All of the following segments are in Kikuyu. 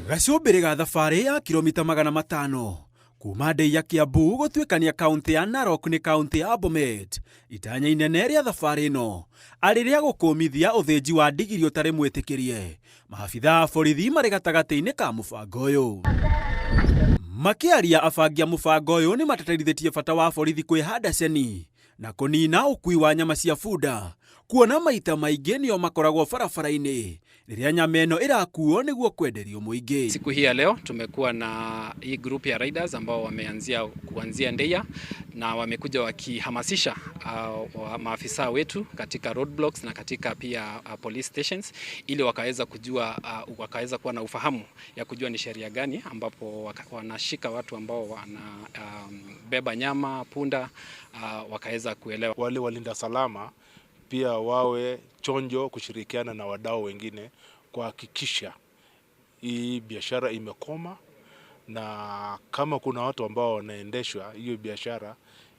Gacũmbĩrĩ ga thabarĩ ya kilomita 500 kuma Ndeiya Kiambu gũtuĩkania kaũntĩ ya Narok nĩ kaũntĩ ya Bomet. Itanya inene rĩa thabarĩ ĩno arĩ rĩa gũkũmithia ũthĩnji wa ndigiri ũtarĩ mwĩtĩkĩrie. Maabitha a borithi marĩ gatagatĩ-inĩ ka mũbango ũyũ. Makĩaria abangi a mũbango ũyũ nĩ mateterithĩtie bata wa borithi kwĩhanda ceni na kũnina ũkui wa nyama cia bunda kuona maita maingĩ nĩo makoragwo barabara-inĩ rĩrĩa nyama ĩno ĩrakuo nĩguo kwenderio mũingĩ. Siku hii ya leo tumekuwa na hii group ya riders ambao wameanzia kuanzia Ndeia na wamekuja wakihamasisha maafisa wetu katika roadblocks na katika pia police stations ili wakaweza kujua wakaweza kuwa na ufahamu ya kujua ni sheria gani ambapo wanashika watu ambao wanabeba nyama punda wakaweza kuelewa. Wale walinda salama pia wawe chonjo kushirikiana na wadau wengine kuhakikisha hii biashara imekoma, na kama kuna watu ambao wanaendeshwa hiyo biashara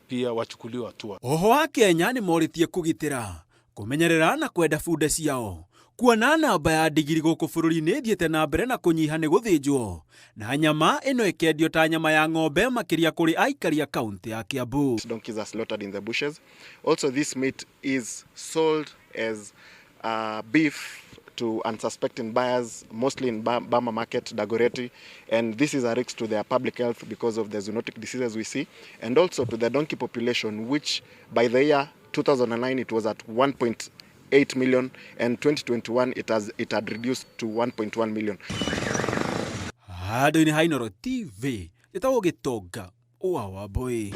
pia wachukuliwe hatua. Oho wa Kenya nĩ morĩtie kũgitĩra, kũmenyerera na kwenda bunda ciao kuona namba ya ndigiri gũkũ bũrũri-inĩ ĩthiĩte na mbere na kũnyiha nĩ gũthĩnjwo na nyama ĩno ĩkendio ta nyama ya ng'ombe makĩria kũrĩ aikari a kaũntĩ ya Kiambu. Donkeys are slaughtered in the bushes. Also, this meat is sold as beef to unsuspecting buyers, mostly in Bama Market, Dagoretti, and this is a risk to their public health because of the zoonotic diseases we see, and also to the donkey population, which by the year 2009 it was at 1.8 million, and 2021 it had reduced to 1.1 million. Handũ-inĩ ha Inooro TV, njĩtagwo Gĩtonga wa Wambũi.